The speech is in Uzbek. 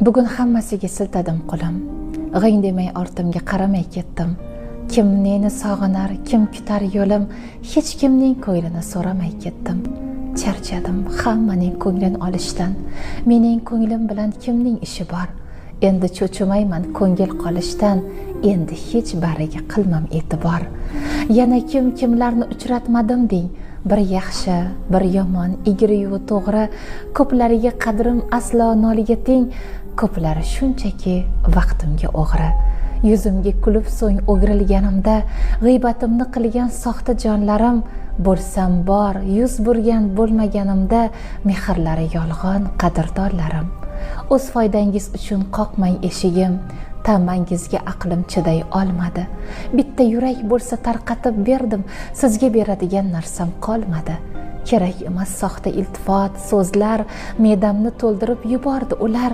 Bugun hammasiga siltadim qo'lim. G'ing demay ortimga qaramay ketdim. Kim neni sog'inar, kim kutar yo'lim, hech kimning ko'nglini so'ramay ketdim. Charchadim hammaning ko'nglini olishdan. Mening ko'nglim bilan kimning ishi bor? Endi cho'chimayman ko'ngil qolishdan, endi hech bariga qilmam e'tibor. Yana kim kimlarni uchratmadim deng, bir yaxshi, bir yomon, egri-yu to'g'ri, ko'plariga qadrim aslo nolga teng, ko'plari shunchaki vaqtimga o'g'ri. Yuzimga kulib so'ng o'girilganimda g'iybatimni qilgan soxta jonlarim, bo'lsam bor, yuz burgan bo'lmaganimda mehrlari yolg'on qadrdonlarim. O'z foydangiz uchun qoqmang eshigim, tamangizga aqlim chiday olmadi. Bitta yurak bo'lsa tarqatib berdim, sizga beradigan narsam qolmadi. Kerak emas soxta iltifot, so'zlar, me'damni to'ldirib yubordi ular.